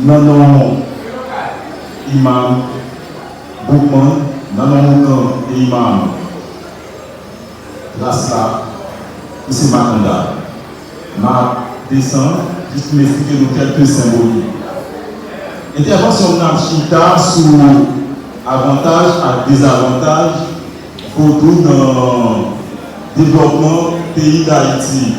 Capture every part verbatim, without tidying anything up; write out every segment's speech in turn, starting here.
Nan non imam Boukman, nan non Moukan e imam Tras la, misye Makanda. M ap desann jis pou m esplike nou kèlke senbolik. Entèvansyon m nan ap chita sou avantaj ak dezavantaj vodou nan devlòpman peyi Dayiti.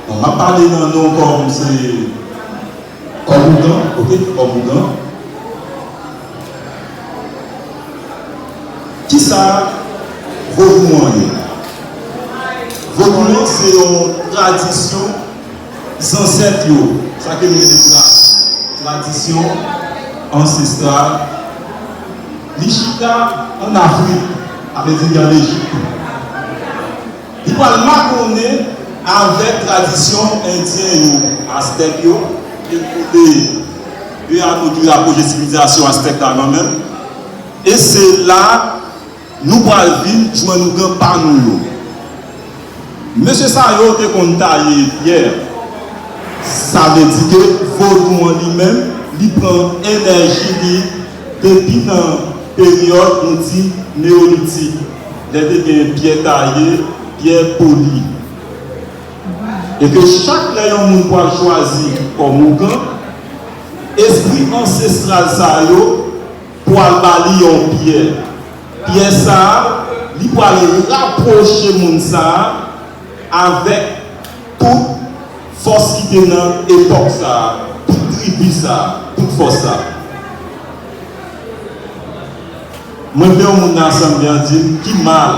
Bon, m ap pale nan non kòm se kòm ougan, oke, kòm ougan. Kisa vodou an ye? Vodou an se yon tradisyon zansèt yo, sa ke nou rele tra, tradisyon ansestral. Li chita ann Afrik, sa vle di li ann Ejip. Li pral makonnen avèk tradisyon endyen yo, Aztèk yo, e kote Beato ki rapwoche sivilizasyon Aztèk la kanmenm. E se la nou pral vin jwenn ougan pa nou yo. Mesye sa yo te konn taye pyè. Sa vle di ke vodou an li menm, li pran enèji li depi nan peryòd nou di neyolitik, lè te gen pyè taye, pyè poli. E ke chak lè yon moun pral chwazi kòm ougan, espri ansestral sa yo pral ba li yon pyè. Pyè sa a, li pral rapwoche moun sa a avèk tout fòs ki te nan epòk sa a, tout tribi sa a, tout fòs sa a. Mwen vle yon moun nan asanble an di m ki mal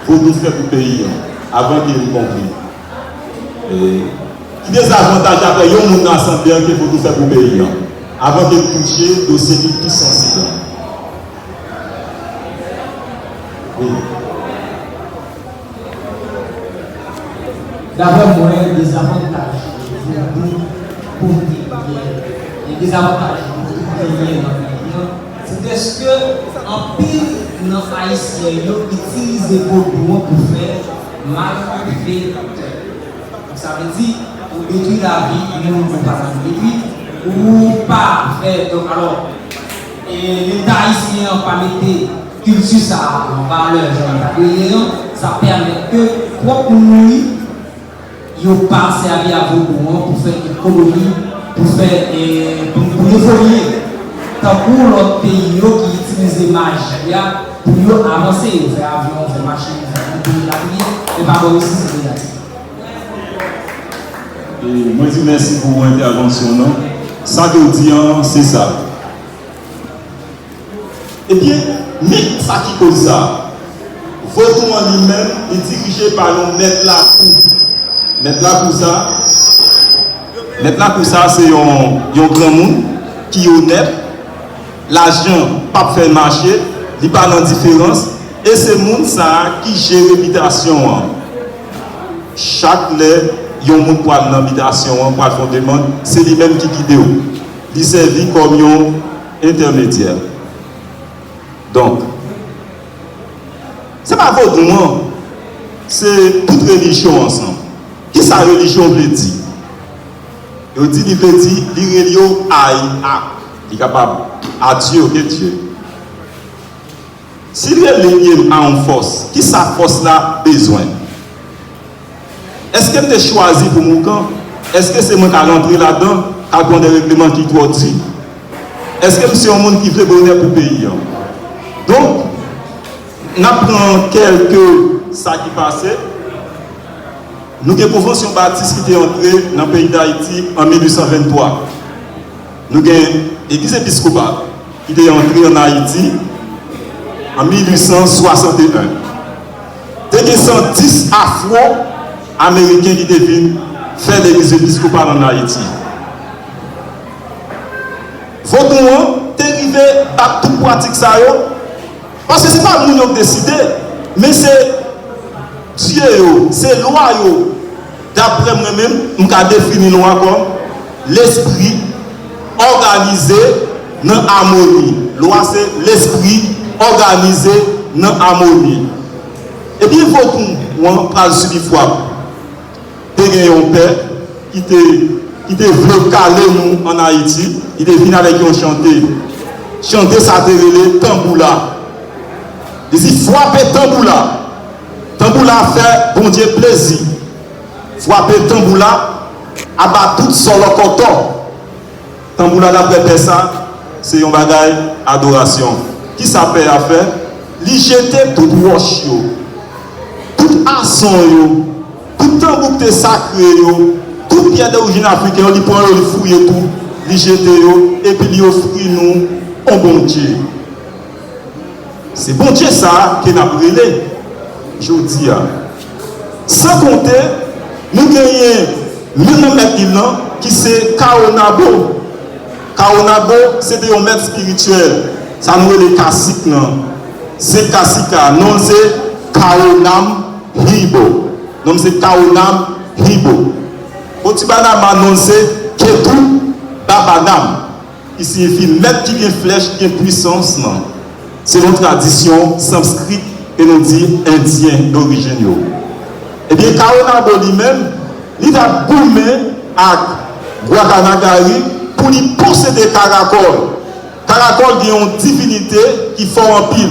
vodou fè pou peyi an, avan ke m konkli. E, ki dezavantaj daprè yon moun nan asanble an ke vodou fè pou peyi an, avan ke m touche dosye ki pi sansib lan? Wi. Daprè mwen, dezavantaj vodou pote genyen, e dezavantaj vodou genyen nan peyi an, se dèske anpil nan Ayisyen yo itilize vodou an pou fè malfektè. Donk, sa vle di, ou detwi lavi moun ou pa ta dwe detwi, ou pa fè, donk, alò, e Leta ayisyen an pa mete kilti sa a an valè, jan l ta dwe ye an, sa pèmèt ke pwòp moun nou yo, yo pa sèvi a vodou an pou fè ekonomi, pou fè, e, pou, pou evolye. Tankou lòt peyi yo ki itilize maji a pou yo avanse, yo fè avyon, yo fè machin, yo fè moto, elatriye, men pa bò isi, se negatif. E mwen di mèsi pou entèvansyon w lan. Sa ke w di an, se sa. Ebyen, men sa ki koz sa. Vodou an li menm, li dirije pa yon mèt lakou. Mèt lakou sa, mèt lakou sa se yon, yon granmoun ki onèt, lajan p ap fè l mache, li pa nan diferans, e se moun sa a ki jere bitasyon an. Chak lè yon moun pral nan bitasyon an, pral fè yon demann, se li menm ki gide w. Li sèvi kòm yon entèmedyè. Donk, se pa vodou an, se tout relijyon ansanm. Kisa relijyon vle di? Yo di li vle di, li relye w a, a, li kapab a Dye, oke, Dye. Si l relye m a yon fòs, kisa fòs la bezwen? Èske m te chwazi pou m ougan? Èske se mwen k al antre ladan, k al pran de regleman ki twò di? Èske m se yon moun ki vle bonè pou peyi an? Donk, n ap pran kèlke sa ki pase. Nou gen Konvansyon Batis ki te antre nan peyi Dayiti an mil uit san venntwa. Nou gen Legliz Episkopal ki te antre ann Ayiti an mil uit san swasanteyen. Te gen san dis Afwo-Ameriken ki te vin fè Legliz Episkopal ann Ayiti. Vodou an te rive bat tout pratik sa yo, paske se pa moun yo k deside, men se dye yo, se lwa yo. Daprè mwen menm, m ka defini lwa kòm lespri òganize nan amoni. Lwa se lespri òganize nan amoni. Ebyen, vodou an pral sibi frap. pè ki te, ki te vle kale nou ann Ayiti, li te vin avèk yon chante. Chante sa te rele Tanboula. Li di, "Fwape tanboula. Tanboula fè Bondye plezi. Fwape tanboula, aba tout sòlòkòtò." Tanboula, daprè pè sa, se yon bagay adorasyon. Kisa pè a fè? Li jete tout wòch yo, tout ason yo, tout tanbou ki te sakre yo, tout pyè dorijin afriken yo, li pran yo, li fouye tou, li jete yo, epi li ofri nou yon Bondye. Se Bondye sa a ke n ap rele jodi a. San konte, nou genyen youn nan mèt lil lan ki se Kawonabo. Kawonabo, se te yon mèt espirityèl. Sa nou rele kasik lan. Se kasik la. Non l se Kawonam Hibo. Non l se Kawonam Hibo. Otibanama, non l se Ketu Babanam, ki siyifi mèt ki gen flèch, ki gen pwisans lan, selon tradisyon sanskrit, e nou di endyen dorijin yo. Ebyen, Kawonabo li menm, li t ap goumen ak Gwakanagari pou li posede Karakòl. Karakòl gen yon divinite ki fò anpil.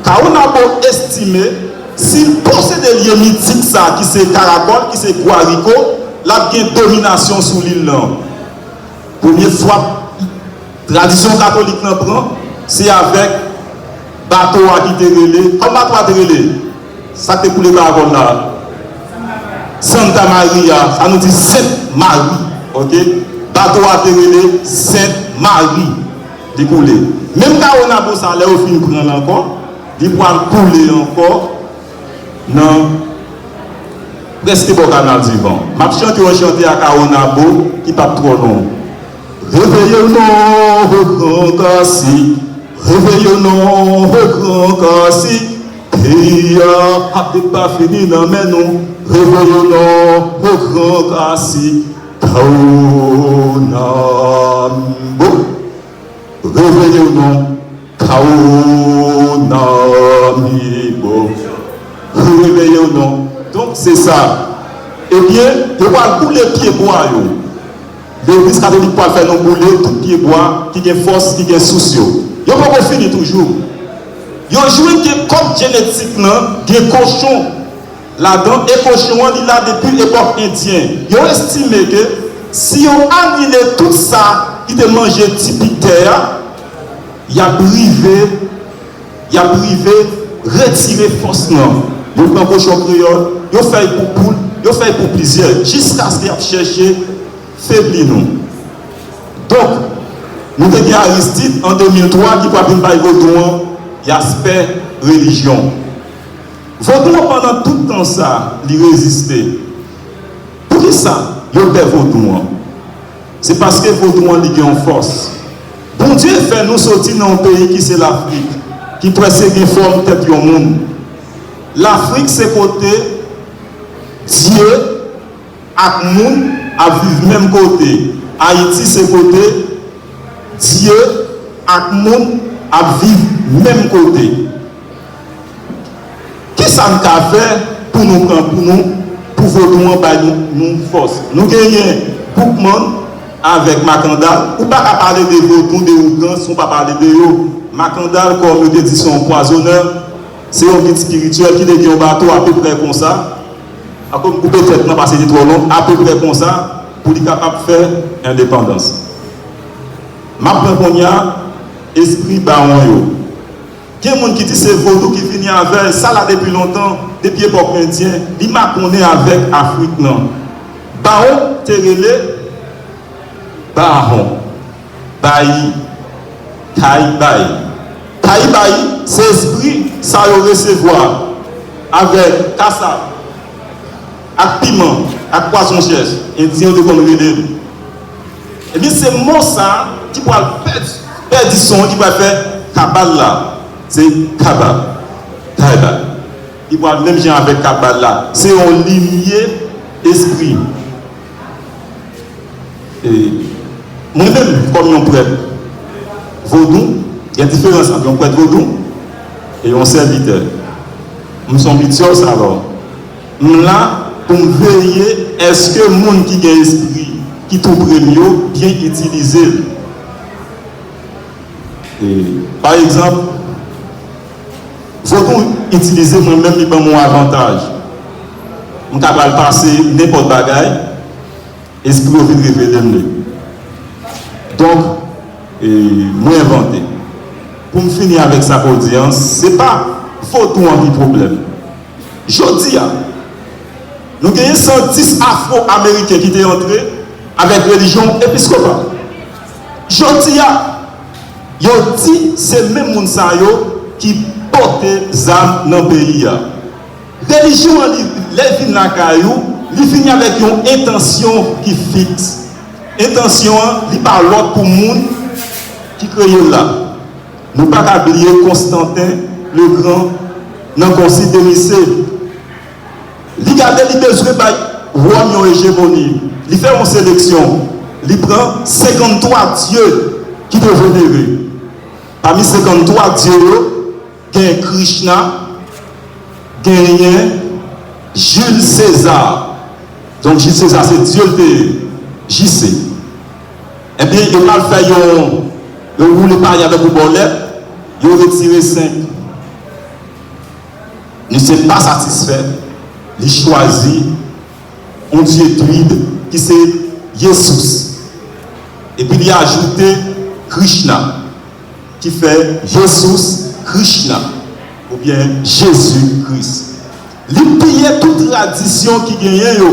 Kawonabo estime, si l posede lye mitik sa ki se Karakòl, ki se Gwariko, l ap gen dominasyon sou lil lan. Premye fwa tradisyon katolik lan pran, se avèk bato a ki te rele, kòman bato a te rele? Sa k te koule Karakòl la? Santa Maria, sa nou di Sent Mari, oke? Bato a te rele Sent Mari, li koule. Menm Kawonabo sa, lè yo fin pran l ankò, li pral koule ankò nan prèske bò Kanal di Van. M ap chante yon chante a Kawonabo ki p ap twò long. Reveye w non, o gran Kasi. Reveye w non, o gran Kasi. Peyi a ap vin pa fini nan men nou. Reveye w non, o gran Kasi. Kawonabo. Reveye w non, Kawonabo. Reveye w non. Donk, se sa. Ebyen, yo pral boule pyebwa yo. Legliz katolik pral fè nou boule tout pyebwa ki gen fòs, ki gen sous yo. Yo poko fini toujou. Yo jwenn ke kòd jenetik lan gen kochon ladan, e kochon an, li la depi epòk endyen. Yo estime ke si yo anile tout sa ki te manje ti pit tè a, y ap rive, y ap rive retire fòs lan. Yo pran kochon kreyòl, yo fè l pou poul, yo fè l pou plizyè, jiskaske y ap chèche febli nou. Donk, nou te gen Aristide an de mil twa ki pral vin bay vodou an yon aspè relijyon. Vodou an, pandan tout tan sa, li reziste. Poukisa yo pè vodou an? Se paske vodou an, li gen yon fòs. Bondye fè nou soti nan yon peyi ki se Lafrik, ki prèske gen fòm tèt yon moun. Lafrik se kote Dye ak moun ap viv menm kote. Ayiti se kote Dye ak moun ap viv menm kote. Kisa n ka fè pou nou pran pou nou, pou vodou an bay nou, nou fòs? Nou genyen Boukman avèk Makandal. Ou pa ka pale de vodou, de ougan, si w pa pale de yo. Makandal, kòm yo te di, se yon pwazonè, se yon gid espirityèl ki te gen yon bato apeprè konsa. Ankò m koupe tèt lan paske li twò long, apeprè konsa, pou li kapab fè endepandans. M ap pran kounye a espri bawon yo. Gen moun ki di se vodou ki vini avè l, sa la depi lontan, depi epòk endyen, li makonnen avèk Afrik lan. Bawon te rele Bahon, Bayi, Kayi Bayi. Kayi Bayi, se espri sa yo resevwa avèk kasav, ak piman, ak pwason chèch, endyen yo te konn rele l. Ebyen, se mo sa a ki pral pèdi, pèdi son, ki pral fè kabal la. Se kabal, kabal. Li pral menm jan avèk kabal la. Se yon linye espri. E mwen menm, kòm yon prèt vodou, gen diferans ant yon prèt vodou e yon sèvitè. M se yon bityòs, alò, m la pou m veye Èske moun ki gen espri ki tou pre m yo byen itilize l? E, pa egzanp, vodou itilize mwen menm, li ban m yon avantaj. M ka pral pase nenpòt bagay, espri yo vin revele m li. Donk, e, mwen envante. Pou m fini avèk sa k ou di an, se pa vodou an ki pwoblèm. Jodi a, nou genyen san dis afwo-ameriken ki te antre avèk relijyon episkopal. Jodi a, yo di se menm moun sa yo ki pote zam nan peyi a. Relijyon an, li, lè l vin lakay ou, li vini avèk yon entansyon ki fiks. Entansyon an, li pa lòt pou moun ki kreye l la. Nou pa ka bliye Konstanten Legran nan Konsil de Nise. Li gade li bezwen bay Wòm yon ejemoni. Li fè yon seleksyon. Li pran senkanntwa dye ki te venere. Pami senkanntwa dye yo, gen Krishna, genyen Jules César. Donk, Jules César se dye l te ye, J C. Ebyen, yo pral fè yon, yo woule panye avèk yon bòlèt, yo retire senk. Misye pa satisfè, li chwazi yon dye druid ki se Yesus. Epi li ajoute Krishna, ki fè Yesus Krishna, oubyen Jezi Kris. Li piye tout tradisyon ki genyen yo,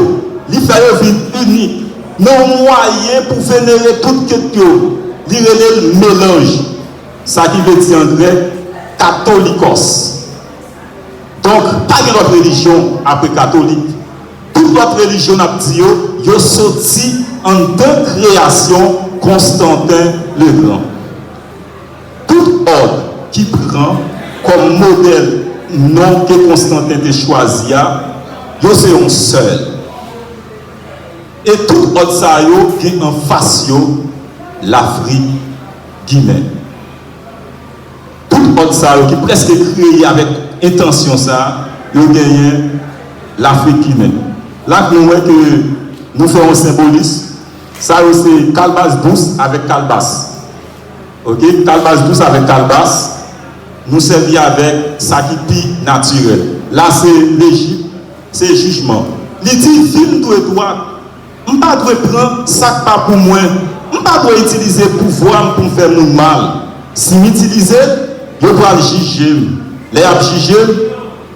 li fè yo vin inik. Nan yon mwayen pou venere tout kèt yo, li rele l melanj. Sa ki vle di an grèk, katolikòs. Donk, pa gen lòt relijyon apre katolik. Tout lòt relijyon n ap di yo, yo soti anndan kreyasyon Konstanten Legran. Tout òd ki pran kòm modèl non ke Konstanten te chwazi a, yo se yon sèl. E tout òd sa yo gen anfas yo Lafrik Ginen. Tout òd sa yo ki prèske kreye avèk entansyon sa, yo genyen Lafrik Ginen. La nou wè ke nou fè yon senbolis. Sa yo se kalbas dous avèk kalbas. Oke, kalbas dous avèk kalbas, nou sèvi avèk sa ki pi natirèl. La se Lejip, se jijman. Li di, vi m dwe dwat. M pa dwe pran sa k pa pou mwen. M pa dwe itilize pouvwa m pou m fè moun mal. Si m itilize l, yo pral jije m. Lè y ap jije m,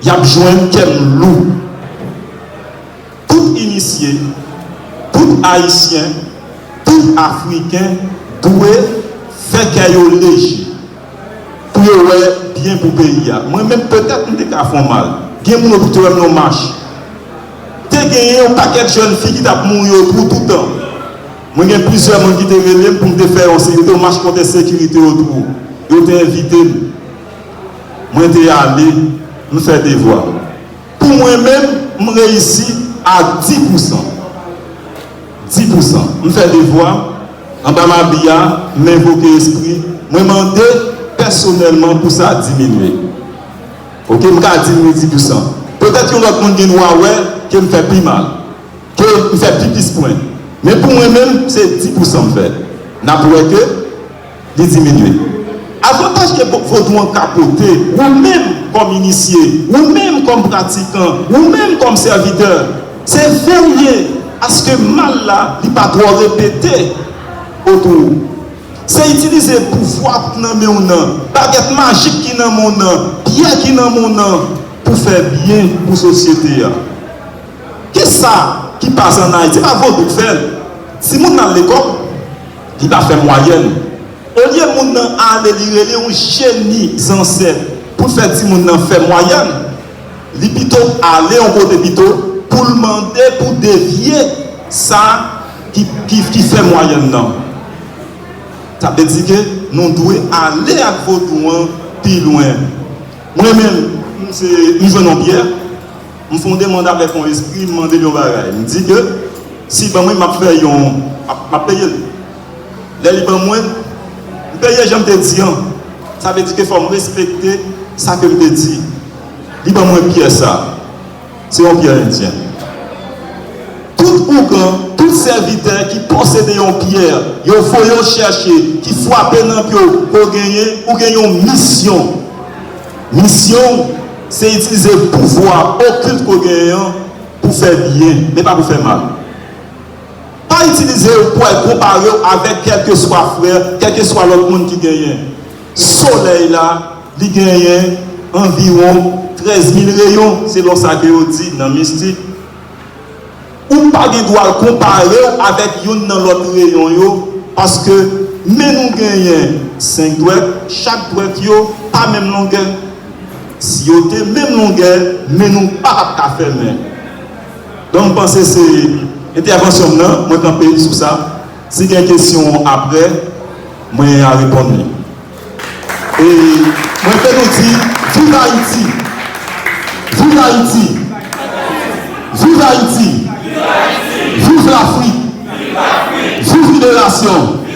y ap jwenn kè m lou. Tout inisye, tout Ayisyen, tout Afriken dwe fè kè yo leje pou yo wè byen pou peyi a. Mwen menm, petèt, m te ka fè yon mal. Gen moun yo ki te wè m nan yon mach. Te genyen yon pakèt jèn fi ki t ap mouri otwou toutan. Mwen gen plizyè moun ki te rele m pou m te fè yon seri de mach kont ensekirite otwou. Yo te envite m. Mwen te ale, m fè devwa m. Pou mwen menm, m reyisi a dis pousan. Dis pousan. M fè devwa m, anba mabi a, m envoke espri, mwen mande pèsonèlman pou sa diminye. Oke, m ka diminye dis pousan. Petèt yon lòt moun gen dwa wè ke m fè pi mal, ke m fè pi plis pwen. Men pou mwen menm, se dis pousan m fè. N ap wè ke li diminye. Avantaj ke vodou an ka pote, ou menm kòm inisye, ou menm kòm pratikan, ou menm kòm sèvitè, se veye aske mal la, li pa twò repete otwou w. Se itilize pouvwa k nan men w nan, bagèt majik ki nan men w nan, pyè ki nan men w nan, pou fè byen pou sosyete a. Kisa ki pase ann Ayiti? Se pa vodou k fè l. Timoun nan lekòl, li pa fè mwayèn. Olye moun nan ale, li rele yon jeni zansèt pou l fè timoun nan fè mwayèn, li pito ale yon kote pito pou l mande pou devye sa ki, ki, ki fè mwayèn nan. Sa vle di ke nou dwe ale ak vodou an pi lwen. Mwen menm, m se, m jwenn yon pyè, m fè yon demann avèk yon espri, m mande l yon bagay. M di ke si l ban mwen, m ap fè yon, m ap, m ap peye l. Lè li ban mwen, m peye jan m te di an. Sa vle di ke fò m respekte sa ke m te di. Li ban mwen pyè sa. Se yon pyè endyen. Tout ougan, tout sèvitè ki posede yon pyè, yo voye w chèche, ki frape nan pye w, ke w genyen, ou gen yon misyon. Misyon w, se itilize pouvwa okilt ke w genyen an pou fè byen, men pa pou fè mal. Pa itilize w pou al konpare w avèk kèlkeswa frè, kèlkeswa lòt moun ki genyen. Solèy la, li genyen anviwon trèz mil reyon, selon sa ke yo di nan mistik. Ou pa gen dwa konpare w avèk youn nan lòt reyon yo, paske men nou genyen senk dwèt, chak dwèt yo pa menm longè. Si yo te menm longè, men nou pa t ap ka fèmen. Donk, m panse se entèvansyon m nan, mwen kanpe sou sa. Si gen kesyon apre, mwen a reponn li. E mwen fè nou di, viv Ayiti! Viv Ayiti! Viv Ayiti! Viv Lafrik! Viv liberasyon!